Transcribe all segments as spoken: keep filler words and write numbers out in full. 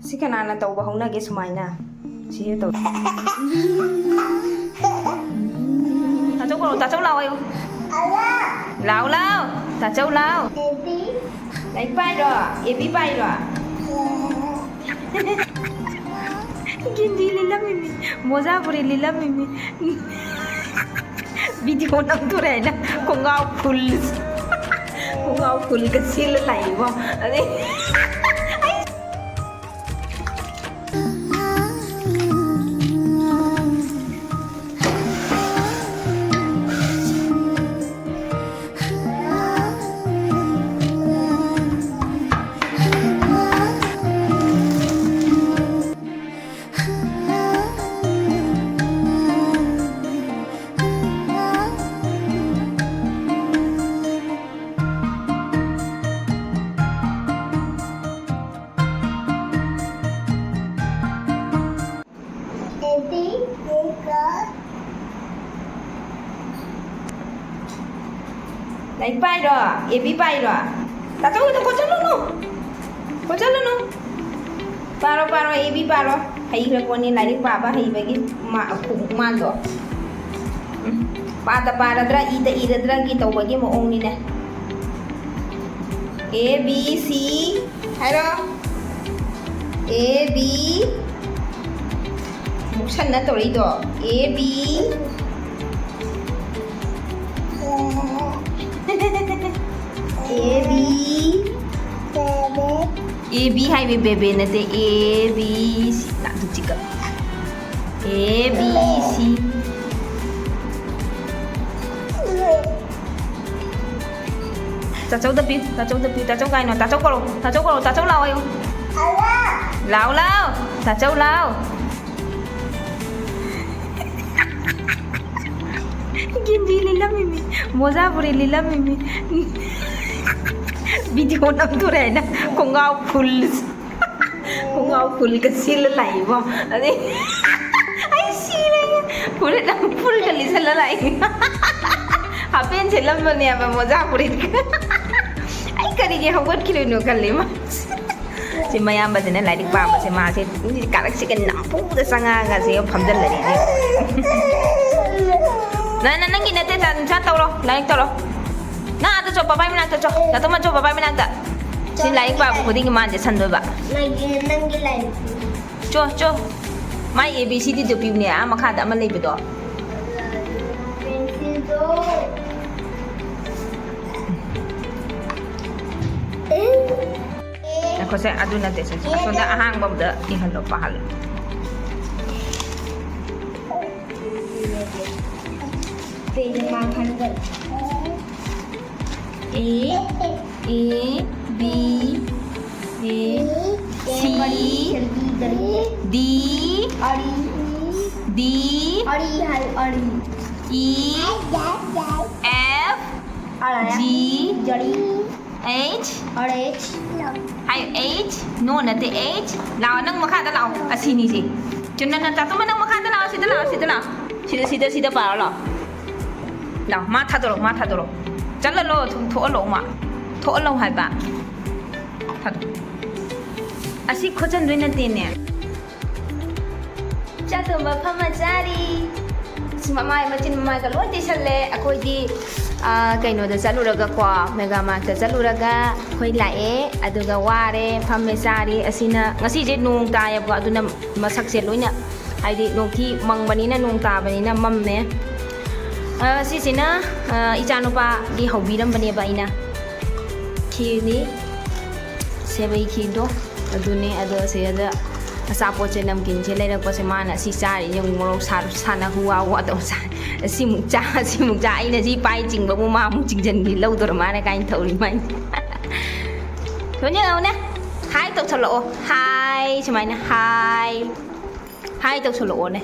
ꯁꯤ ꯀꯅꯥꯅ ꯇꯧꯕ ꯍꯧꯅꯒꯦ ꯁꯨꯃꯥꯏꯅ? ꯁꯤ ꯇꯧ꯫ ꯇꯥꯆꯧ ꯀꯧꯔꯣ, ꯇꯥꯆꯧ ꯂꯥꯛꯑꯣ ꯍꯥꯏꯌꯨ꯫ ꯂꯥꯛꯑꯣ, ꯂꯥꯛꯑꯣ꯫ ꯇꯥꯆꯧ ꯂꯥꯛꯑꯣ꯫ ꯂꯥꯏꯔꯤꯛ ꯄꯥꯏꯔꯣ? A B ꯄꯥꯏꯔꯣ? ꯒꯤꯟꯗꯤ ꯂꯤꯜꯂꯝꯃꯤꯃꯤ, ꯃꯣꯖꯥ ꯐꯨꯔꯤꯠ ꯂꯤꯜꯂꯝꯃꯤꯃꯤ꯫ ꯚꯤꯗꯤꯑꯣ ꯅꯝꯗꯣꯔꯦ ꯍꯥꯏꯅ ꯈꯣꯡꯒ꯭ꯔꯥꯎ full, ꯈꯣꯡꯒ꯭ꯔꯥꯎ fullꯒ ꯁꯦꯠꯂ ꯂꯥꯛꯏꯕꯣ꯫ ꯑꯗꯩ ꯑꯩ ꯂꯥꯏꯔꯤꯛ ꯄꯥꯏꯔꯣ? A B ꯄꯥꯏꯔꯣ? ꯇꯥꯆꯧꯒꯤꯗꯣ ꯈꯣꯠꯆꯜꯂꯨꯅꯨ꯫ ꯈꯣꯠꯆꯜꯂꯨꯅꯨ꯫ ꯄꯥꯔꯣ, ꯄꯥꯔꯣ, ꯑꯦ ꯕꯤ ꯄꯥꯔꯣ꯫ ꯍꯩꯈ꯭ꯔ ꯄꯣꯠꯅꯤ ꯂꯥꯏꯔꯤꯛ ꯄꯥꯕ ꯍꯩꯕꯒꯤ ꯃꯥ-, ꯈꯨꯃꯥꯟꯗꯣ꯫ ꯎꯝ꯫ ꯄꯥꯗ ꯄꯥꯔꯗ꯭ꯔꯥ, ꯏꯗ ꯏꯔꯗ꯭ꯔꯥꯒꯤ ꯇꯧꯕꯒꯤ ꯃꯑꯣꯡꯅꯤꯅꯦ꯫ ꯑꯦ ꯕꯤ ꯁꯤ ꯍꯥꯏꯔꯣ꯫ A B. ꯃꯨꯛꯁꯟꯅ ꯇꯧꯔꯛꯏꯗꯣ꯫ A B. A B. A B ꯍꯥꯏꯕ ꯕꯦꯕꯦ ꯅꯠꯇꯦ꯫ ꯑꯦ ꯕꯤ ꯁꯤ꯫ ꯅꯥꯇꯨ ꯆꯤꯛꯀ꯫ ꯑꯦ ꯕꯤ ꯁꯤ꯫ ꯇꯥꯆꯧꯗ ꯄꯤꯌꯨ, ꯇꯥꯆꯧꯗ ꯄꯤꯌꯨ, ꯇꯥꯆꯧ ꯀꯥꯏꯅꯣ? ꯇꯥꯆꯧ ꯀꯧꯔꯣ, ꯇꯥꯆꯧ ꯀꯧꯔꯣ, ꯇꯥꯆꯧ ꯂꯥꯛꯑꯣ ꯍꯥꯏꯌꯨ꯫ ꯂꯥꯛꯑꯣ, ꯂꯥꯛꯑꯣ, ꯇꯥꯆꯧ ꯂꯥꯛꯑꯣ꯫ ꯒꯤꯟꯗꯤ ꯂꯤꯜꯂꯝꯃꯤꯃꯤ, ꯃꯣꯖꯥ ꯐꯨꯔꯤꯠ ꯂꯤꯜꯂꯝꯃꯤꯃꯤ꯫ ꯚꯤꯗꯤꯑꯣ ꯅꯝꯗꯣꯔꯦ ꯍꯥꯏꯅ ꯈꯣꯡꯒ꯭ꯔꯥꯎ full, ꯈꯣꯡꯒ꯭ꯔꯥꯎ fullꯒ ꯁꯦꯠꯂ ꯂꯥꯛꯏꯕꯣ꯫ ꯑꯗꯩ ꯑꯩ ꯁꯤꯔꯦ꯫ ꯐꯨꯔꯤꯠ ꯑꯃ fullꯒ ꯂꯤꯠꯁꯜꯂ ꯂꯥꯛꯏ꯫ ꯍꯥꯄꯦꯟ ꯁꯦꯠꯂꯝꯕꯅꯦꯕ ꯃꯣꯖꯥ ꯐꯨꯔꯤꯠꯀ꯫ ꯑꯩ ꯀꯔꯤꯒꯤ ꯍꯧꯒꯠꯈꯤꯗꯣꯏꯅꯣ ꯈꯜꯂꯤ ꯃꯥ꯫ ꯁꯤ ꯃꯌꯥꯝꯕꯁꯤꯅ ꯂꯥꯏꯔꯤꯛ ꯄꯥꯕꯁꯦ, ꯃꯥꯁꯦ ꯀꯥꯔꯛꯁꯤꯒ ꯅꯝꯐꯨꯗ ꯆꯪꯉꯛꯑꯒ ꯁꯤ ꯐꯝꯖꯜꯂꯅꯤ꯫ ꯅꯪ, ꯅꯪ, ꯅꯪꯒꯤ ꯅꯠꯇꯦ, ꯆꯥ, ꯆꯥ ꯇꯧꯔꯣ, ꯂꯥꯏꯔꯤꯛ ꯇꯧꯔꯣ꯫ ꯅꯪ ꯑꯥꯗ ꯆꯣ, ꯄꯄꯥꯏ ꯃꯅꯥꯛꯇ ꯆꯣ, ꯅꯇꯣꯝ ꯆꯣ, ꯄꯄꯥꯏ ꯃꯅꯥꯛꯇ꯫ ꯁꯤ ꯂꯥꯏꯔꯤꯛ ꯄꯥꯕ ꯈꯨꯗꯤꯡꯒꯤ ꯃꯥꯅ ꯆꯦꯠꯁꯟꯗꯣꯏꯕ꯫ ꯅꯪꯒꯤ, ꯅꯪꯒꯤ ꯂꯥꯏꯔꯤꯛ꯫ ꯆꯣ, ꯆꯣ꯫ ꯃꯥꯏ A B C D ꯗꯣ ꯄꯤꯕꯅꯦ, ꯑꯥ ꯃꯈꯥꯗ ꯑꯃ ꯂꯩꯕꯗꯣ꯫ ꯄꯦꯟꯁꯤꯜꯗꯣ꯫ ꯉꯥꯏꯈꯣꯁꯦ, ꯑꯗꯨ ꯅꯠꯇꯦ, ꯁꯦ, ꯁꯦ, ꯑꯁꯣꯝꯗ ꯑꯍꯥꯡꯕ ꯑꯝꯗ ꯏꯍꯜꯂꯣ, ꯄꯥꯍꯜꯂꯣ꯫ Pen ꯃꯥꯡꯍꯟꯒꯅꯨ꯫ A, A, B, A, C, D, D, ꯑꯔꯤ ꯍꯥꯏ, ꯑꯔꯤ꯫ E, F, G, H, ꯑꯔꯤ꯫ H, ꯍꯥꯏꯌꯨ, H, no ꯅꯠꯇꯦ, H꯫ ꯂꯥꯛꯑꯣ, ꯅꯪ ꯃꯈꯥꯗ ꯂꯥꯛꯑꯣ, ꯑꯁꯤꯅꯤꯁꯦ꯫ ꯆꯨꯝꯅ ꯅꯪ ꯆꯥꯛꯇꯨꯃ ꯅꯪ ꯃꯈꯥꯗ ꯂꯥꯛꯑꯣ, ꯁꯤꯗ ꯂꯥꯛꯑꯣ, ꯁꯤꯗ ꯂꯥꯛꯑꯣ꯫ ꯁꯤꯗ, ꯁꯤꯗ, ꯁꯤꯗ ꯄꯥꯔꯣ, ꯂꯥꯛꯑꯣ꯫ ꯂꯥꯛꯑꯣ, ꯃꯥ ꯊꯥꯗꯣꯔꯛꯑꯣ, ꯃꯥ ꯊꯥꯗꯣꯔꯛꯑꯣ꯫ ꯆꯠꯂꯜꯂꯣ, ꯊꯣꯛ-, ꯊꯣꯛꯍꯜꯂꯣ ꯃꯥ꯫ ꯊꯣꯛꯍꯜꯂꯣ ꯍꯥꯏꯕ꯫ ꯊꯥꯗꯣꯛ-, ꯑꯁꯤ ꯈꯣꯠꯆꯟꯗꯣꯏ ꯅꯠꯇꯦꯅꯦ꯫ ꯆꯥꯛꯇꯣ ꯃꯐꯝ ꯑꯃ ꯆꯥꯔꯤ꯫ ꯑꯁ, ꯃꯃꯥꯏ, ꯃꯆꯤꯟ ꯃꯃꯥꯏꯒ ꯂꯣꯏ ꯇꯩꯁꯜꯂꯦ꯫ ꯑꯩꯈꯣꯏꯗꯤ, ꯑꯥ, ꯀꯩꯅꯣꯗ ꯆꯠꯂꯨꯔꯒꯀꯣ, ꯃꯦꯒꯥ ꯃꯥꯔꯠꯇ ꯆꯠꯂꯨꯔꯒ ꯑꯩꯈꯣꯏ ꯂꯥꯛꯑꯦ, ꯑꯗꯨꯒ ꯋꯥꯔꯦ, ꯐꯝꯃꯦ, ꯆꯥꯔꯤ꯫ ꯑꯁꯤꯅ, ꯉꯁꯤꯁꯦ ꯅꯣꯡ ꯇꯥꯏꯌꯦꯕꯀꯣ, ꯑꯗꯨꯅ ꯃꯁꯛꯁꯦ ꯂꯣꯏꯅ, ꯍꯥꯏꯗꯤ ꯅꯣꯡꯊꯤ ꯃꯪꯕꯅꯤꯅ, ꯅꯣꯡ ꯇꯥꯕꯅꯤꯅ ꯃꯝꯃꯦ꯫ ꯑꯥ, ꯁꯤꯁꯤꯅ, ꯑꯥ, ꯏꯆꯥꯅꯨꯄꯥꯒꯤ ꯍꯧꯕꯤꯔꯝꯕꯅꯦꯕ ꯑꯩꯅ꯫ ꯈꯤꯔꯅꯤ, ꯁꯦꯕꯩ ꯈꯤꯔꯗꯣ ꯑꯗꯨꯅꯦ꯫ ꯑꯗꯣ ꯁꯤꯗ ꯑꯆꯥꯄꯣꯠꯁꯦ, ꯅꯝꯀꯤꯟꯁꯦ ꯂꯩꯔꯛꯄꯁꯦ, ꯃꯥꯅ ꯑꯁꯤ ꯆꯥꯔꯤꯁꯦ ꯑꯃꯨꯛ ꯃꯣꯔꯣꯛ ꯁꯥ-, ꯁꯥꯅ ꯍꯨꯋꯥ ꯍꯨꯋꯥ ꯇꯧ ꯆꯥ-, ꯑꯁꯤꯃꯨꯛ ꯆꯥ, ꯑꯁꯤꯃꯨꯛ ꯆꯥ, ꯑꯩꯅ ꯁꯤ ꯄꯥꯏ ꯆꯤꯡꯕꯕꯨ ꯃꯥ ꯑꯃꯨꯛ ꯆꯤꯡꯁꯤꯟꯈꯤ, ꯂꯧꯗꯣꯔ ꯃꯥꯅ ꯀꯥꯏꯅ ꯊꯧꯔꯤ ꯃꯥꯏꯅ꯫ ꯁꯣꯅꯤꯌꯥ, ꯌꯦꯡꯉꯨꯅꯦ, ꯍꯥꯏ ꯇꯧꯁꯜꯂꯛꯑꯣ, ꯍꯥꯏ, ꯁꯨꯃꯥꯏꯅ, ꯍꯥꯏ꯫ ꯍꯥꯏ ꯇꯧꯁꯜꯂꯛꯑꯣꯅꯦ꯫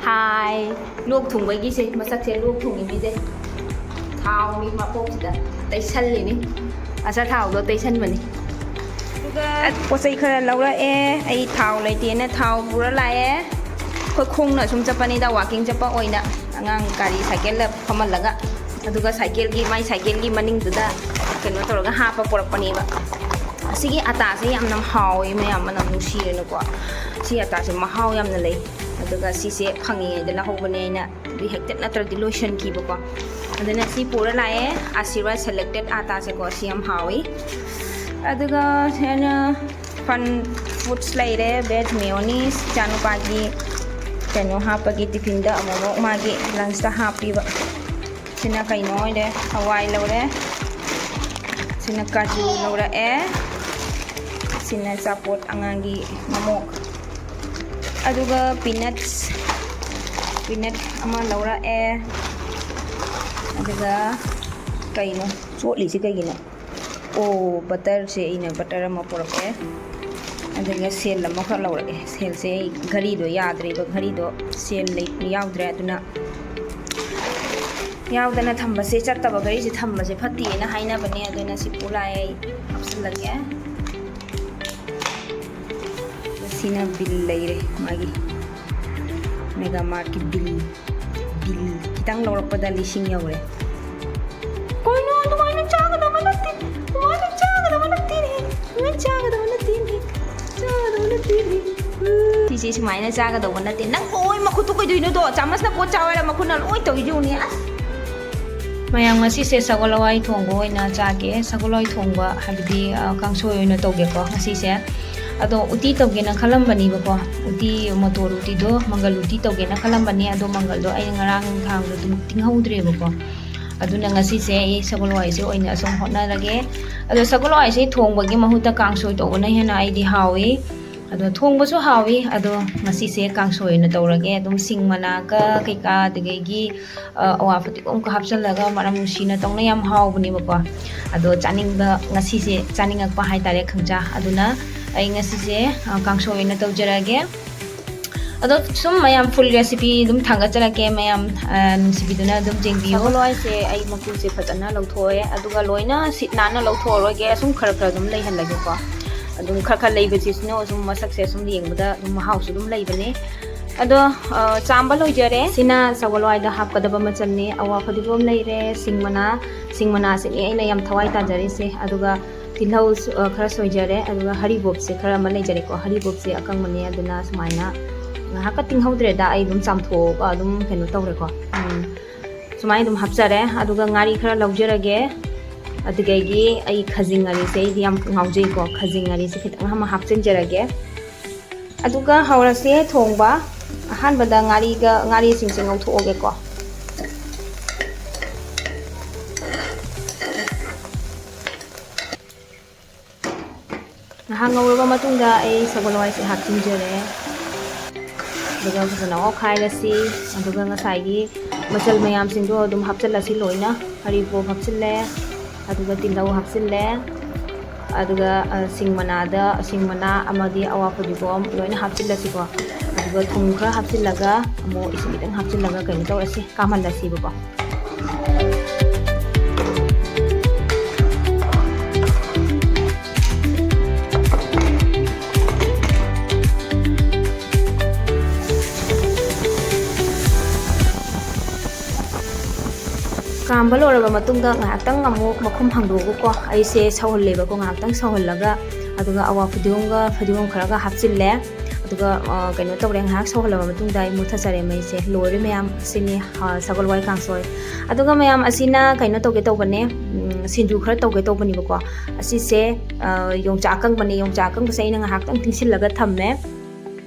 ꯍꯥꯏ꯫ ꯂꯣꯛ ꯊꯨꯡꯕꯒꯤꯁꯦ, ꯃꯁꯛꯁꯦ ꯂꯣꯛ ꯊꯨꯡꯉꯤ ꯃꯤꯁꯦ꯫ ꯊꯥꯎꯅꯤ ꯃꯀꯣꯛꯁꯤꯗ ꯇꯩꯁꯜꯂꯤꯅꯤ꯫ ꯑꯆꯥꯊꯥꯎꯗꯣ ꯇꯩꯁꯟꯕꯅꯤ꯫ ꯑꯗꯨꯒ ꯄꯣꯠ ꯆꯩ ꯈꯔ ꯂꯧꯔꯛꯑꯦ꯫ ꯑꯩ ꯊꯥꯎ ꯂꯩꯇꯦꯅ ꯊꯥꯎ ꯄꯨꯔ ꯂꯥꯛꯑꯦ꯫ ꯑꯩꯈꯣꯏ ꯈꯣꯡꯅ ꯁꯨꯝ ꯆꯠꯄꯅꯤꯗ, walking ꯆꯠꯄ ꯑꯣꯏꯅ꯫ ꯑꯉꯥꯡ ꯒꯥꯔꯤ ꯁꯥꯏꯀꯜꯗ ꯐꯝꯍꯜꯂꯒ, ꯑꯗꯨꯒ ꯁꯥꯏꯀꯜꯒꯤ, ꯃꯥꯏ ꯁꯥꯏꯀꯜꯒꯤ ꯃꯅꯤꯡꯗꯨꯗ ꯀꯩꯅꯣ ꯇꯧꯔꯒ ꯍꯥꯞꯄ ꯄꯨꯔꯛꯄꯅꯦꯕ꯫ ꯁꯤꯒꯤ ꯑꯇꯥꯁꯦ ꯌꯥꯝꯅ ꯍꯥꯎꯋꯦ ꯃꯌꯥꯝ, ꯃꯅꯝ ꯅꯨꯡꯁꯤꯔꯦꯅꯀꯣ꯫ ꯁꯤ ꯑꯇꯥꯁꯦ ꯃꯍꯥꯎ ꯌꯥꯝꯅ ꯂꯩ꯫ ꯑꯗꯨꯒ ꯁꯤꯁꯦ ꯐꯪꯉꯤꯉꯩꯗ ꯂꯧꯍꯧꯕꯅꯦ ꯑꯩꯅ, ꯑꯗꯨ ꯍꯦꯛꯇ ꯅꯠꯇ꯭ꯔꯗꯤ ꯂꯣꯏꯁꯟꯈꯤꯕꯀꯣ꯫ ꯑꯗꯨꯅ ꯁꯤ ꯄꯨꯔ ꯂꯥꯛꯑꯦ, ꯑꯁꯤꯔꯋꯥꯗ ꯁꯦꯂꯦꯛꯇꯦꯠ ꯑꯇꯥꯁꯦꯀꯣ꯫ ꯁꯤ ꯌꯥꯝ ꯍꯥꯎꯋꯤ꯫ ꯑꯗꯨꯒ ꯁꯤꯅ ꯐꯟ ꯐꯨꯗꯁ ꯂꯩꯔꯦ, ꯚꯦꯖ ꯃꯦꯌꯣꯅꯤꯁ, ꯏꯆꯥꯅꯨꯄꯥꯒꯤ ꯀꯩꯅꯣ ꯍꯥꯞꯄꯒꯤ ꯇꯤꯐꯤꯟꯗ ꯑꯃꯨꯛꯃꯨꯛ ꯃꯥꯒꯤ ꯂꯟꯁꯇ ꯍꯥꯞꯄꯤꯕ꯫ ꯁꯤꯅ ꯀꯩꯅꯣ ꯑꯣꯏꯔꯦ, ꯍꯋꯥꯏ ꯂꯧꯔꯦ꯫ ꯁꯤꯅ ꯀꯥꯖꯨ ꯂꯧꯔꯛꯑꯦ꯫ ꯁꯤꯅ ꯑꯆꯥꯄꯣꯠ ꯑꯉꯥꯡꯒꯤ ꯃꯃꯣꯛ꯫ ꯑꯗꯨꯒ ꯄꯤꯅꯠꯁ, ꯄꯤꯅꯠ ꯑꯃ ꯂꯧꯔꯛꯑꯦ꯫ ꯑꯗꯨꯒ ꯀꯩꯅꯣ ꯆꯣꯠꯂꯤꯁꯤ ꯀꯩꯒꯤꯅꯣ? ꯑꯣ, ꯕꯇꯔꯁꯦ, ꯑꯩꯅ ꯕꯇꯔ ꯑꯃ ꯄꯨꯔꯛꯑꯦ꯫ ꯑꯗꯨꯒ ꯁꯦꯜ ꯑꯃꯈꯛ ꯂꯧꯔꯛꯑꯦ꯫ ꯁꯦꯜꯁꯦ ꯑꯩ ꯘꯔꯤꯗꯣ ꯌꯥꯗ꯭ꯔꯦꯕ, ꯘꯔꯤꯗꯣ ꯁꯦꯜ ꯂꯩ-, ꯌꯥꯎꯗ꯭ꯔꯦ꯫ ꯑꯗꯨꯅ ꯌꯥꯎꯗꯅ ꯊꯝꯕꯁꯦ, ꯆꯠꯇꯕ ꯘꯔꯤꯁꯦ ꯊꯝꯕꯁꯦ ꯐꯠꯇꯦꯅ ꯍꯥꯏꯅꯕꯅꯦ꯫ ꯑꯗꯨꯅ ꯁꯤ ꯄꯨ ꯂꯥꯛꯑꯦ, ꯑꯩ ꯍꯥꯞꯆꯤꯜꯂꯒꯦ꯫ ꯁꯤꯅ ꯕꯤꯜ ꯂꯩꯔꯦ, ꯃꯥꯒꯤ ꯃꯦꯒꯥ ꯃꯥꯔꯠꯀꯤ ꯕꯤꯜ꯫ ꯕꯤꯜ ꯈꯤꯇꯪ ꯂꯧꯔꯛꯄꯗ ꯂꯤꯁꯤꯡ ꯌꯧꯔꯦ꯫ ꯀꯩꯅꯣ, ꯑꯗꯨꯃꯥꯏꯅ ꯆꯥꯒꯗꯕ ꯅꯠꯇꯦ, ꯑꯗꯨꯃꯥꯏꯅ ꯆꯥꯒꯗꯕ ꯅꯠꯇꯦꯅꯦ, ꯑꯗꯨꯃꯥꯏꯅ ꯆꯥꯒꯗꯕ ꯅꯠꯇꯦꯅꯦ, ꯆꯥꯒꯗꯕ ꯅꯠꯇꯦꯅꯦ꯫ ꯁꯤꯁꯦ ꯁꯨꯃꯥꯏꯅ ꯆꯥꯒꯗꯧꯕ ꯅꯠꯇꯦ꯫ ꯅꯪ ꯂꯣꯏ ꯃꯈꯨꯠꯇꯨ ꯀꯩꯗꯧꯏꯅꯣꯗꯣ? ꯆꯥꯃꯁꯅ ꯄꯣꯠ ꯆꯥꯎ ꯍꯥꯏꯔ ꯃꯈꯨꯠꯅ ꯂꯣꯏ ꯇꯧꯏꯗꯨ ꯌꯦꯡꯉꯨꯅꯦ꯫ ꯑꯁ! ꯃꯌꯥꯝ, ꯉꯁꯤꯁꯦ ꯁꯒꯣꯜ ꯍꯋꯥꯏ ꯊꯣꯡꯕ ꯑꯣꯏꯅ ꯆꯥꯒꯦ꯫ ꯁꯒꯣꯜ ꯍꯋꯥꯏ ꯊꯣꯡꯕ ꯍꯥꯏꯕꯗꯤ, ꯑ, ꯀꯥꯡꯁꯣꯏ ꯑꯣꯏꯅ ꯇꯧꯒꯦꯀꯣ ꯉꯁꯤꯁꯦ꯫ ꯑꯗꯣ ꯎꯇꯤ ꯇꯧꯒꯦꯅ ꯈꯜꯂꯝꯕꯅꯦꯕꯀꯣ꯫ ꯎꯇꯤ, ꯃꯣꯇꯣꯔ ꯎꯇꯤꯗꯣ, ꯃꯪꯒꯜ ꯎꯇꯤ ꯇꯧꯒꯦꯅ ꯈꯜꯂꯝꯕꯅꯦ꯫ ꯑꯗꯣ ꯃꯪꯒꯜꯗꯣ ꯑꯩꯅ ꯉꯔꯥꯡ ꯅꯨꯡꯗꯥꯡꯗꯣ ꯑꯗꯨꯝ ꯇꯤꯡꯍꯧꯗ꯭ꯔꯦꯕꯀꯣ꯫ ꯑꯗꯨꯅ ꯉꯁꯤꯁꯦ ꯑꯩ ꯁꯒꯣꯜ ꯍꯋꯥꯏꯁꯦ ꯑꯣꯏꯅ ꯑꯁꯨꯝ ꯍꯣꯠꯅꯔꯒꯦ꯫ ꯑꯗꯣ ꯁꯒꯣꯜ ꯍꯋꯥꯏꯁꯦ ꯊꯣꯡꯕꯒꯤ ꯃꯍꯨꯠꯇ ꯀꯥꯡꯁꯣꯏ ꯇꯧꯕꯅ ꯍꯦꯟꯅ ꯑꯩꯗꯤ ꯍꯥꯎꯏ꯫ ꯑꯗꯣ ꯊꯣꯡꯕꯁꯨ ꯍꯥꯎꯏ꯫ ꯑꯗꯣ ꯉꯁꯤꯁꯦ ꯀꯥꯡꯁꯣꯏ ꯑꯣꯏꯅ ꯇꯧꯔꯒꯦ꯫ ꯑꯗꯨꯝ ꯁꯤꯡ ꯃꯅꯥꯒ ꯀꯩꯀꯥ, ꯑꯗꯨꯗꯒꯤ, ꯑ, ꯑꯋꯥ ꯐꯗꯤꯒꯣꯝꯒ ꯍꯥꯞꯆꯜꯂꯒ ꯃꯅꯝ ꯅꯨꯡꯁꯤꯅ ꯇꯧꯅ ꯌꯥꯝ ꯍꯥꯎꯕꯅꯦꯕꯀꯣ꯫ ꯑꯗꯣ ꯆꯥꯅꯤꯡꯕ, ꯉꯁꯤꯁꯦ ꯆꯥꯅꯤꯡꯉꯛꯄ ꯍꯥꯏꯇꯥꯔꯦ ꯈꯪꯖꯥ꯫ ꯑꯗꯨꯅ ꯑꯩ ꯉꯁꯤꯁꯦ, ꯑ, ꯀꯥꯡꯁꯣꯏ ꯑꯣꯏꯅ ꯇꯧꯖꯔꯒꯦ꯫ ꯑꯗꯣ ꯁꯨꯝ ꯃꯌꯥꯝ full recipe ꯑꯗꯨꯝ ꯊꯥꯡꯒꯠꯆꯔꯛꯀꯦ, ꯃꯌꯥꯝ, ꯑ, ꯅꯨꯡꯁꯤꯕꯤꯗꯨꯅ ꯑꯗꯨꯝ ꯌꯦꯡꯕꯤꯌꯨ꯫ ꯁꯒꯣꯜ ꯍꯋꯥꯏꯁꯦ ꯑꯩ ꯃꯀꯨꯁꯦ ꯐꯖꯅ ꯂꯧꯊꯣꯛꯑꯦ, ꯑꯗꯨꯒ ꯂꯣꯏꯅ ꯁꯤꯠ ꯅꯥꯟꯅ ꯂꯧꯊꯣꯛꯑꯔꯣꯏꯒꯦ꯫ ꯑꯁꯨꯝ ꯈꯔ ꯈꯔ ꯑꯗꯨꯝ ꯂꯩꯍꯜꯂꯒꯦꯀꯣ꯫ ꯑꯗꯨꯝ ꯈꯔ ꯈꯔ ꯂꯩꯕꯁꯤꯁꯨꯅ ꯑꯁꯨꯝ ꯃꯁꯛꯁꯦ ꯑꯁꯨꯝ ꯌꯦꯡꯕꯗ ꯑꯗꯨꯝ ꯃꯍꯥꯎꯁꯨ ꯑꯗꯨꯝ ꯂꯩꯕꯅꯦ꯫ ꯑꯗꯣ, ꯑ, ꯆꯥꯝꯕ ꯂꯣꯏꯖꯔꯦ꯫ ꯁꯤꯅ ꯁꯒꯣꯜ ꯍꯋꯥꯏꯗ ꯍꯥꯞꯀꯗꯕ ꯃꯆꯜꯅꯤ꯫ ꯑꯋꯥ ꯐꯗꯤꯒꯣꯝ ꯂꯩꯔꯦ, ꯁꯤꯡ ꯃꯅꯥ, ꯁꯤꯡ ꯃꯅꯥꯁꯤꯅꯤ ꯑꯩꯅ ꯌꯥꯝ ꯊꯋꯥꯏ ꯇꯥꯖꯔꯤꯁꯦ꯫ ꯑꯗꯨꯒ ꯇꯤꯜꯍꯧ ꯁꯨ-, ꯑ, ꯈꯔ ꯁꯣꯏꯖꯔꯦ, ꯑꯗꯨꯒ ꯍꯔꯤꯕꯣꯞꯁꯦ ꯈꯔ ꯑꯃ ꯂꯩꯖꯔꯦꯀꯣ꯫ ꯍꯔꯤꯕꯣꯞꯁꯦ ꯑꯀꯪꯕꯅꯦ, ꯑꯗꯨꯅ ꯁꯨꯃꯥꯏꯅ ꯉꯥꯏꯍꯥꯛꯀ ꯇꯤꯡꯍꯧꯗ꯭ꯔꯦꯗ, ꯑꯩ ꯑꯗꯨꯝ ꯆꯥꯝꯊꯣꯛꯑꯒ ꯑꯗꯨꯝ ꯀꯩꯅꯣ ꯇꯧꯔꯦꯀꯣ꯫ ꯎꯝ, ꯁꯨꯃꯥꯏꯅ ꯑꯗꯨꯝ ꯍꯥꯞꯆꯔꯦ꯫ ꯑꯗꯨꯒ ꯉꯥꯔꯤ ꯈꯔ ꯂꯧꯖꯔꯒꯦ, ꯑꯗꯨꯗꯒꯤ ꯑꯩ ꯈꯖꯤꯡ ꯉꯥꯔꯤꯁꯦ ꯑꯩꯗꯤ ꯌꯥꯝ ꯉꯥꯎꯖꯩꯀꯣ, ꯈꯖꯤꯡ ꯉꯥꯔꯤꯁꯦ ꯈꯤꯇꯪ ꯑꯃ ꯍꯥꯞꯆꯤꯟꯖꯔꯒꯦ꯫ ꯑꯗꯨꯒ ꯍꯧꯔꯁꯦ ꯊꯣꯡꯕ꯫ ꯑꯍꯥꯟꯕꯗ ꯉꯥꯔꯤꯒ, ꯉꯥꯔꯤꯁꯤꯡꯁꯦ ꯉꯧꯊꯣꯛꯑꯒꯦꯀꯣ꯫ ꯉꯥꯏꯍꯥꯛ ꯉꯧꯔꯕ ꯃꯇꯨꯡꯗ ꯑꯩ ꯁꯒꯣꯜ ꯍꯋꯥꯏꯁꯦ ꯍꯥꯞꯆꯤꯟꯖꯔꯦ꯫ ꯑꯗꯨꯒ ꯐꯖꯅ ꯑꯣꯠꯈꯥꯏꯔꯁꯤ꯫ ꯑꯗꯨꯒ ꯉꯁꯥꯏꯒꯤ ꯃꯆꯜ ꯃꯌꯥꯝꯁꯤꯡꯗꯣ ꯑꯗꯨꯝ ꯍꯥꯞꯆꯤꯜꯂꯁꯤ ꯂꯣꯏꯅ꯫ ꯍꯔꯤꯕꯣꯞ ꯍꯥꯞꯆꯤꯜꯂꯦ, ꯑꯗꯨꯒ ꯇꯤꯜꯍꯧ ꯍꯥꯞꯆꯤꯜꯂꯦ, ꯑꯗꯨꯒ, ꯑ, ꯁꯤꯡ ꯃꯅꯥꯗ, ꯁꯤꯡ ꯃꯅꯥ ꯑꯃꯗꯤ ꯑꯋꯥ ꯐꯗꯤꯒꯣꯝ ꯂꯣꯏꯅ ꯍꯥꯞꯆꯤꯜꯂꯁꯤꯀꯣ꯫ ꯑꯗꯨꯒ ꯊꯨꯝ ꯈꯔ ꯍꯥꯞꯆꯤꯜꯂꯒ, ꯑꯃꯨꯛ ꯏꯁꯤꯡ ꯈꯤꯇꯪ ꯍꯥꯞꯆꯤꯜꯂꯒ ꯀꯩꯅꯣ ꯇꯧꯔꯁꯤ, ꯀꯥꯝꯍꯜꯂꯁꯤꯕꯀꯣ꯫ ꯀꯥꯝꯕ ꯂꯣꯏꯔꯕ ꯃꯇꯨꯡꯗ ꯉꯥꯏꯍꯥꯛꯇꯪ ꯑꯃꯨꯛ ꯃꯈꯨꯝ ꯍꯥꯡꯗꯣꯛꯑꯒꯀꯣ, ꯑꯩꯁꯦ ꯁꯧꯍꯜꯂꯦꯕꯀꯣ, ꯉꯥꯏꯍꯥꯛꯇꯪ ꯁꯧꯍꯜꯂꯒ, ꯑꯗꯨꯒ ꯑꯋꯥ ꯐꯗꯤꯒꯣꯝꯒ ꯐꯗꯤꯒꯣꯝ ꯈꯔꯒ ꯍꯥꯞꯆꯤꯜꯂꯦ꯫ ꯑꯗꯨꯒ, ꯑ, ꯀꯩꯅꯣ ꯇꯧꯔꯦ, ꯉꯥꯏꯍꯥꯛ ꯁꯧꯍꯜꯂꯕ ꯃꯇꯨꯡꯗ ꯑꯩ ꯃꯨꯠꯊꯠꯆꯔꯦ ꯃꯩꯁꯦ꯫ ꯂꯣꯏꯔꯦ ꯃꯌꯥꯝ, ꯑꯁꯤꯅꯤ, ꯑ, ꯁꯒꯣꯜ ꯍꯋꯥꯏ ꯀꯥꯡꯁꯣꯏ꯫ ꯑꯗꯨꯒ ꯃꯌꯥꯝ, ꯑꯁꯤꯅ ꯀꯩꯅꯣ ꯇꯧꯒꯦ ꯇꯧꯕꯅꯦ, ꯎꯝ, ꯁꯤꯡꯖꯨ ꯈꯔ ꯇꯧꯒꯦ ꯇꯧꯕꯅꯦꯕꯀꯣ꯫ ꯑꯁꯤꯁꯦ, ꯑ, ꯌꯣꯡꯆꯥꯛ ꯑꯀꯪꯕꯅꯦ꯫ ꯌꯣꯡꯆꯥꯛ ꯑꯀꯪꯕꯁꯦ ꯑꯩꯅ ꯉꯥꯏꯍꯥꯛꯇꯪ ꯇꯤꯡꯁꯤꯜꯂꯒ ꯊꯝꯃꯦ꯫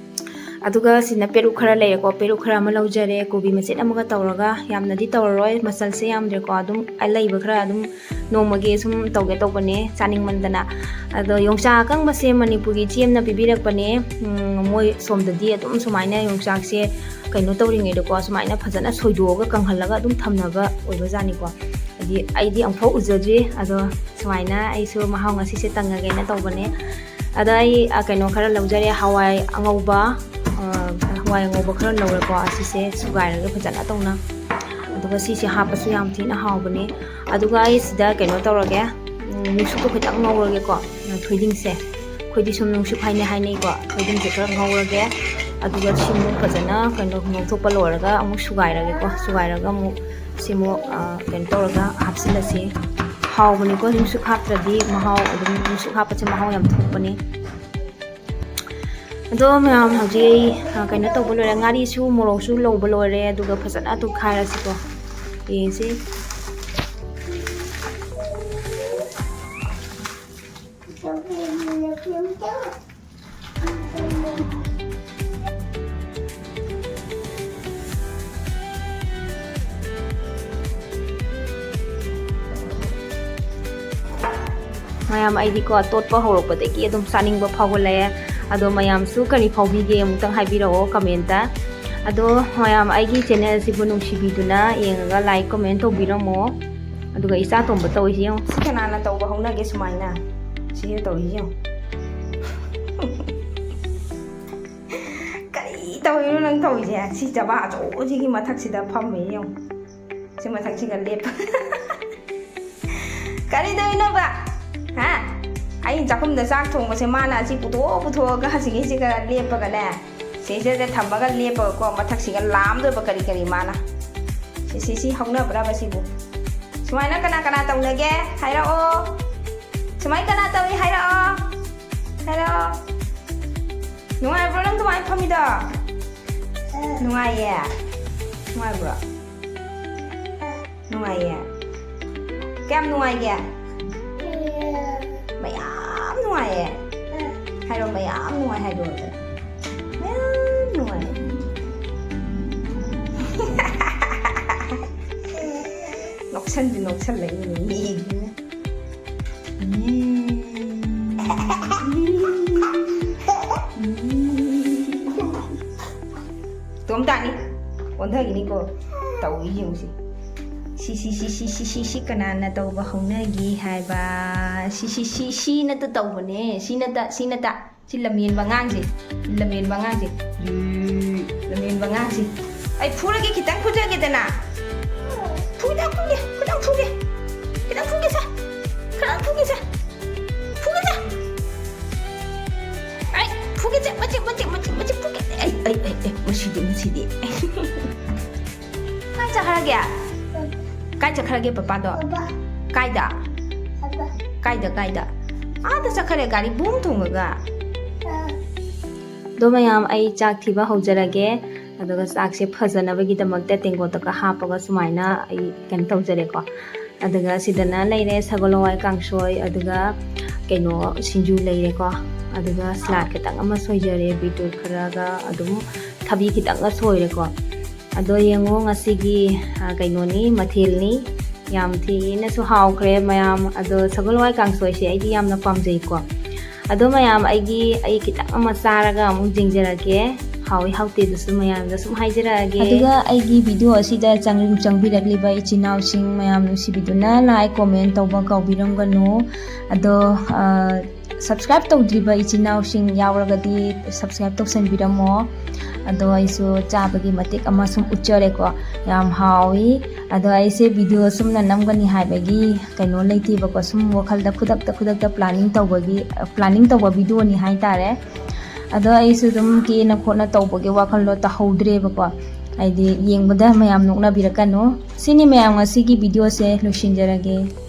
ꯑꯗꯨꯒ ꯁꯤꯅ ꯄꯦꯔꯨꯛ ꯈꯔ ꯂꯩꯔꯦꯀꯣ, ꯄꯦꯔꯨꯛ ꯈꯔ ꯑꯃ ꯂꯧꯖꯔꯦ, ꯀꯣꯕꯤ ꯃꯆꯦꯠ ꯑꯃꯒ ꯇꯧꯔꯒ꯫ ꯌꯥꯝꯅꯗꯤ ꯇꯧꯔꯔꯣꯏ, ꯃꯆꯜꯁꯦ ꯌꯥꯝꯗ꯭ꯔꯦꯀꯣ, ꯑꯗꯨꯝ ꯑꯂꯩꯕ ꯈꯔ ꯑꯗꯨꯝ ꯅꯣꯡꯃꯒꯤ ꯁꯨꯝ ꯇꯧꯒꯦ ꯇꯧꯕꯅꯦ, ꯆꯥꯅꯤꯡꯃꯟꯗꯅ꯫ ꯑꯗꯣ ꯌꯣꯡꯆꯥꯛ ꯑꯀꯪꯕꯁꯦ ꯃꯅꯤꯄꯨꯔꯒꯤ ꯏꯆꯦ ꯑꯃꯅ ꯄꯤꯕꯤꯔꯛꯄꯅꯦ꯫ ꯎꯝ, ꯃꯣꯏ ꯁꯣꯝꯗꯗꯤ ꯑꯗꯨꯝ ꯁꯨꯃꯥꯏꯅ ꯌꯣꯡꯆꯥꯛꯁꯦ ꯀꯩꯅꯣ ꯇꯧꯔꯤꯉꯩꯗꯀꯣ, ꯁꯨꯃꯥꯏꯅ ꯐꯖꯅ ꯁꯣꯏꯗꯣꯛꯑꯒ ꯀꯪꯍꯜꯂꯒ ꯑꯗꯨꯝ ꯊꯝꯅꯕ ꯑꯣꯏꯕꯖꯥꯠꯅꯤꯀꯣ꯫ ꯍꯥꯏꯗꯤ ꯑꯩꯗꯤ ꯑꯃꯨꯛꯐꯥꯎ ꯎꯖꯗ꯭ꯔꯤ꯫ ꯑꯗꯣ ꯁꯨꯃꯥꯏꯅ ꯑꯩꯁꯨ ꯃꯍꯥꯎ ꯉꯁꯤꯁꯦ ꯇꯪꯉꯒꯦꯅ ꯇꯧꯕꯅꯦ꯫ ꯑꯗ ꯑꯩ, ꯑ, ꯀꯩꯅꯣ ꯈꯔ ꯂꯧꯖꯔꯦ, ꯍꯋꯥꯏ ꯑꯉꯧꯕ, ꯑ, ꯍꯋꯥꯏ ꯑꯉꯧꯕ ꯈꯔ ꯂꯧꯔꯦꯀꯣ꯫ ꯑꯁꯤꯁꯦ ꯁꯨꯒꯥꯏꯔꯒ ꯐꯖꯅ ꯇꯧꯅ, ꯑꯗꯨꯒ ꯁꯤꯁꯦ ꯍꯥꯞꯄꯁꯨ ꯌꯥꯝ ꯊꯤꯅ ꯍꯥꯎꯕꯅꯦ꯫ ꯑꯗꯨꯒ ꯑꯩ ꯁꯤꯗ ꯀꯩꯅꯣ ꯇꯧꯔꯒꯦ, ꯎꯝ, ꯅꯨꯡꯁꯨꯛꯇꯣ ꯈꯤꯇꯪ ꯉꯧꯔꯒꯦꯀꯣ, ꯊꯣꯏꯗꯤꯡꯁꯦ꯫ ꯑꯩꯈꯣꯏꯗꯤ ꯁꯨꯝ ꯅꯨꯡꯁꯨꯛ ꯍꯥꯏꯅ ꯍꯥꯏꯅꯩꯀꯣ꯫ ꯊꯣꯏꯗꯤꯡꯁꯦ ꯈꯔ ꯉꯧꯔꯒꯦ, ꯑꯗꯨꯒ ꯁꯤꯃꯨꯛ ꯐꯖꯅ ꯀꯩꯅꯣ ꯉꯧꯊꯣꯛꯄ ꯂꯣꯏꯔꯒ ꯑꯃꯨꯛ ꯁꯨꯒꯥꯏꯔꯒꯦꯀꯣ꯫ ꯁꯨꯒꯥꯏꯔꯒ ꯑꯃꯨꯛ ꯁꯤꯃꯨꯛ, ꯑ, ꯀꯩꯅꯣ ꯇꯧꯔꯒ ꯍꯥꯞꯆꯤꯜꯂꯁꯤ꯫ ꯍꯥꯎꯕꯅꯤꯀꯣ, ꯅꯨꯡꯁꯨꯛ ꯍꯥꯞꯇ꯭ꯔꯗꯤ ꯃꯍꯥꯎ ꯑꯗꯨꯝ, ꯅꯨꯡꯁꯨꯛ ꯍꯥꯞꯄꯁꯦ ꯃꯍꯥꯎ ꯌꯥꯝ ꯊꯣꯛꯄꯅꯦ꯫ ꯑꯗꯣ ꯃꯌꯥꯝ, ꯍꯧꯖꯤꯛ ꯑꯩ, ꯑ, ꯀꯩꯅꯣ ꯇꯧꯕ ꯂꯣꯏꯔꯦ, ꯉꯥꯔꯤꯁꯨ ꯃꯣꯔꯣꯛꯁꯨ ꯂꯧꯕ ꯂꯣꯏꯔꯦ, ꯑꯗꯨꯒ ꯐꯖꯅ ꯇꯣꯠꯈꯥꯏꯔꯁꯤꯀꯣ꯫ ꯌꯦꯡꯁꯤ꯫ ꯃꯌꯥꯝ, ꯑꯩꯗꯤꯀꯣ, ꯇꯣꯠꯄ ꯍꯧꯔꯛꯄꯗꯒꯤ ꯑꯗꯨꯝ ꯆꯥꯅꯤꯡꯕ ꯐꯥꯎꯒꯠꯂꯛꯑꯦ꯫ ꯑꯗꯣ ꯃꯌꯥꯝꯁꯨ ꯀꯔꯤ ꯐꯥꯎꯕꯤꯒꯦ ꯑꯃꯨꯛꯇꯪ ꯍꯥꯏꯕꯤꯔꯛꯑꯣ comment꯫ ꯑꯗꯣ ꯃꯌꯥꯝ, ꯑꯩꯒꯤ channel ꯁꯤꯕꯨ ꯅꯨꯡꯁꯤꯕꯤꯗꯨꯅ ꯌꯦꯡꯉꯒ like, comment ꯇꯧꯕꯤꯔꯝꯃꯣ꯫ ꯑꯗꯨꯒ ꯏꯆꯥ ꯇꯣꯝꯕ ꯇꯧꯔꯤꯁꯤ ꯌꯦꯡꯉꯣ꯫ ꯁꯤ ꯀꯅꯥꯅ ꯇꯧꯕ ꯍꯧꯅꯒꯦ ꯁꯨꯃꯥꯏꯅ? ꯁꯤ ꯇꯧꯔꯤꯁꯤ ꯌꯦꯡꯉꯣ꯫ ꯀꯔꯤ ꯇꯧꯔꯤꯅꯣ ꯅꯪ ꯇꯧꯔꯤꯁꯦ? ꯁꯤ ꯆꯕꯥ ꯑꯆꯧꯕꯁꯤꯒꯤ ꯃꯊꯛꯁꯤꯗ ꯐꯝꯃꯤ ꯌꯦꯡꯉꯣ꯫ ꯁꯤ ꯃꯊꯛꯁꯤꯒ ꯂꯦꯞꯄ꯫ ꯀꯔꯤ ꯇꯧꯔꯤꯅꯣꯕ? ꯍꯥ? ꯑꯩꯅ ꯆꯥꯛꯈꯨꯝꯗ ꯆꯥꯛ ꯊꯣꯡꯕꯁꯦ ꯃꯥꯅ ꯑꯁꯤ ꯄꯨꯊꯣꯛ ꯄꯨꯊꯣꯛꯑꯒ ꯑꯁꯤꯒꯤꯁꯤꯒ ꯂꯦꯞꯄꯒꯅꯦ, ꯁꯤꯁꯤꯗ ꯊꯝꯃꯒ ꯂꯦꯞꯄꯒꯀꯣ, ꯃꯊꯛꯁꯤꯒ ꯂꯥꯝꯗꯣꯏꯕ ꯀꯔꯤ ꯀꯔꯤ ꯃꯥꯅ꯫ ꯁꯤ, ꯁꯤ, ꯁꯤ ꯍꯧꯅꯕ꯭ꯔꯕ ꯁꯤꯕꯨ? ꯁꯨꯃꯥꯏꯅ ꯀꯅꯥ ꯀꯅꯥ ꯇꯧꯅꯒꯦ? ꯍꯥꯏꯔꯛꯑꯣ꯫ ꯁꯨꯃꯥꯏꯅ ꯀꯅꯥ ꯇꯧꯏ? ꯍꯥꯏꯔꯛꯑꯣ꯫ ꯍꯥꯏꯔꯛꯑꯣ꯫ ꯅꯨꯡꯉꯥꯏꯕ꯭ꯔꯣ ꯅꯪ ꯑꯗꯨꯃꯥꯏꯅ ꯐꯝꯃꯤꯗꯣ? ꯅꯨꯡꯉꯥꯏꯌꯦ? ꯅꯨꯡꯉꯥꯏꯕ꯭ꯔꯣ? ꯅꯨꯡꯉꯥꯏꯌꯦ? ꯀꯌꯥꯝ ꯅꯨꯡꯉꯥꯏꯒꯦ? ꯃꯌꯥꯝ ꯅꯨꯡꯉꯥꯏꯌꯦ? ꯍꯥꯏꯔꯣ, ꯃꯌꯥꯝ ꯅꯨꯡꯉꯥꯏ ꯍꯥꯏꯗꯣ ꯑꯝꯇ꯫ ꯃꯌꯥꯝ ꯅꯨꯡꯉꯥꯏ꯫ ꯅꯣꯛꯁꯟꯁꯨ ꯅꯣꯛꯁꯜꯂꯛꯏꯅꯦ ꯃꯤꯁꯤꯅ꯫ ꯇꯣꯝ ꯇꯥꯅꯤ꯫ ꯑꯣꯟꯊꯈꯤꯅꯤꯀꯣ꯫ ꯇꯧꯏ ꯌꯦꯡꯉꯨꯁꯤ꯫ ꯁꯤ, ꯁꯤ, ꯁꯤ, ꯁꯤ, ꯁꯤ, ꯁꯤ, ꯁꯤ ꯀꯅꯥꯅ ꯇꯧꯕ ꯍꯧꯅꯒꯦ ꯍꯥꯏꯕ? ꯁꯤ, ꯁꯤ, ꯁꯤ, ꯁꯤ ꯅꯠꯇ ꯇꯧꯕꯅꯦ꯫ ꯁꯤ ꯅꯠꯇ, ꯁꯤ ꯅꯠꯇ꯫ ꯁꯤ ꯂꯝꯍꯦꯟꯕ ꯑꯉꯥꯡꯁꯦ꯫ ꯂꯝꯍꯦꯟꯕ ꯑꯉꯥꯡꯁꯦ꯫ ꯂꯝꯍꯦꯟꯕ ꯑꯉꯥꯡꯁꯦ꯫ ꯑꯩ ꯐꯨꯔꯒꯦ, ꯈꯤꯇꯪ ꯐꯨꯖꯒꯦꯗꯅ꯫ ꯐꯨꯒꯦ, ꯐꯨꯒꯦ, ꯈꯤꯇꯪ ꯐꯨꯒꯦ꯫ ꯈꯤꯇꯪ ꯐꯨꯒꯦꯁꯦ꯫ ꯈꯤꯇꯪ ꯐꯨꯒꯦꯁꯦ꯫ ꯐꯨꯒꯦꯁꯦ꯫ ꯑꯩ ꯐꯨꯒꯦꯁꯦ꯫ ꯃꯆꯤꯛ, ꯃꯆꯤꯛ, ꯃꯆꯤꯛ, ꯃꯆꯤꯛ ꯐꯨꯒꯦ꯫ ꯑꯩ, ꯑꯩ, ꯑꯩ, ꯑꯩ, ꯃꯁꯤꯗꯤ, ꯃꯁꯤꯗꯤ꯫ ꯀꯥꯏ ꯆꯠꯈ꯭ꯔꯒꯦ? ꯀꯥꯏ ꯆꯠꯈ꯭ꯔꯒꯦ ꯄꯄꯥꯗꯣ? ꯄꯄꯥ꯫ ꯀꯥꯏꯗ? ꯀꯥꯏꯗ ꯀꯥꯏꯗ? ꯑꯥꯗ ꯆꯠꯈꯔꯦ ꯒꯥꯔꯤ ꯕꯨꯝ ꯊꯣꯡꯉꯒ꯫ ꯑꯗꯣ ꯃꯌꯥꯝ, ꯑꯩ ꯆꯥꯛ ꯊꯤꯕ ꯍꯧꯖꯔꯒꯦ꯫ ꯑꯗꯨꯒ ꯆꯥꯛꯁꯦ ꯐꯖꯅꯕꯒꯤꯗꯃꯛꯇ ꯇꯦꯡꯀꯣꯠꯇꯒ ꯍꯥꯞꯄꯒ ꯁꯨꯃꯥꯏꯅ ꯑꯩ ꯀꯩꯅꯣ ꯇꯧꯖꯔꯦꯀꯣ꯫ ꯑꯗꯨꯒ ꯁꯤꯗꯅ ꯂꯩꯔꯦ ꯁꯒꯣꯜ ꯍꯋꯥꯏ ꯀꯥꯡꯁꯣꯏ, ꯑꯗꯨꯒ ꯀꯩꯅꯣ ꯁꯤꯡꯖꯨ ꯂꯩꯔꯦꯀꯣ꯫ ꯑꯗꯨꯒ ꯁꯂꯥꯗ ꯈꯤꯇꯪ ꯑꯃ ꯁꯣꯏꯖꯔꯦ, ꯕꯤꯇ꯭ꯔꯨꯠ ꯈꯔꯒ ꯑꯗꯨꯝ ꯊꯕꯤ ꯈꯤꯇꯪꯒ ꯁꯣꯏꯔꯦꯀꯣ꯫ ꯑꯗꯣ ꯌꯦꯡꯉꯣ, ꯉꯁꯤꯒꯤ, ꯑ, ꯀꯩꯅꯣꯅꯤ, ꯃꯊꯦꯜꯅꯤ꯫ ꯌꯥꯝ ꯊꯤꯅꯁꯨ ꯍꯥꯎꯈ꯭ꯔꯦ ꯃꯌꯥꯝ꯫ ꯑꯗꯣ ꯁꯒꯣꯜ ꯍꯋꯥꯏ ꯀꯥꯡꯁꯣꯏꯁꯦ ꯑꯩꯗꯤ ꯌꯥꯝꯅ ꯄꯥꯝꯖꯩꯀꯣ꯫ ꯑꯗꯣ ꯃꯌꯥꯝ, ꯑꯩꯒꯤ, ꯑꯩ ꯈꯤꯇꯪ ꯑꯃ ꯆꯥꯔꯒ ꯑꯃꯨꯛ ꯌꯦꯡꯖꯔꯛꯀꯦ꯫ ꯍꯥꯎꯏ ꯍꯥꯎꯇꯦꯗꯨꯁꯨ ꯃꯌꯥꯝꯗ ꯁꯨꯝ ꯍꯥꯏꯖꯔꯛꯑꯒꯦ꯫ ꯑꯗꯨꯒ ꯑꯩꯒꯤ ꯚꯤꯗꯤꯑꯣ ꯑꯁꯤꯗ ꯆꯪ-, ꯆꯪꯕꯤꯔꯛꯂꯤꯕ ꯏꯆꯤꯟ ꯏꯅꯥꯎꯁꯤꯡ ꯃꯌꯥꯝ ꯅꯨꯡꯁꯤꯕꯤꯗꯨꯅ like, comment ꯇꯧꯕ ꯀꯥꯎꯕꯤꯔꯝꯒꯅꯨ꯫ ꯑꯗꯣ, ꯑ, subscribe ꯇꯧꯗ꯭ꯔꯤꯕ ꯏꯆꯤꯟ ꯏꯅꯥꯎꯁꯤꯡ ꯌꯥꯎꯔꯒꯗꯤ subscribe ꯇꯧꯁꯟꯕꯤꯔꯝꯃꯣ꯫ ꯑꯗꯣ ꯑꯩꯁꯨ ꯆꯥꯕꯒꯤ ꯃꯇꯦꯛ ꯑꯃ ꯁꯨꯝ ꯎꯠꯆꯔꯦꯀꯣ꯫ ꯌꯥꯝ ꯍꯥꯎꯏ꯫ ꯑꯗꯣ ꯑꯩꯁꯦ ꯚꯤꯗꯤꯑꯣ ꯁꯨꯝꯅ ꯅꯝꯒꯅꯤ ꯍꯥꯏꯕꯒꯤ ꯀꯩꯅꯣ ꯂꯩꯇꯦꯕꯀꯣ, ꯁꯨꯝ ꯋꯥꯈꯜꯗ ꯈꯨꯗꯛꯇ ꯈꯨꯗꯛꯇ planning ꯇꯧꯕꯒꯤ, planning ꯇꯧꯕ ꯚꯤꯗꯤꯑꯣꯅꯤ ꯍꯥꯏꯇꯥꯔꯦ꯫ ꯑꯗꯣ ꯑꯩꯁꯨ ꯑꯗꯨꯝ ꯀꯦꯅ ꯈꯣꯠꯅ ꯇꯧꯕꯒꯤ ꯋꯥꯈꯜꯗꯣ ꯇꯧꯍꯧꯗ꯭ꯔꯦꯕꯀꯣ, ꯍꯥꯏꯗꯤ ꯌꯦꯡꯕꯗ ꯃꯌꯥꯝ ꯅꯣꯛꯅꯕꯤꯔꯛꯀꯅꯨ꯫ ꯁꯤꯅꯤ ꯃꯌꯥꯝ, ꯉꯁꯤꯒꯤ ꯚꯤꯗꯤꯑꯣꯁꯦ ꯂꯣꯏꯁꯤꯟꯖꯔꯒꯦ꯫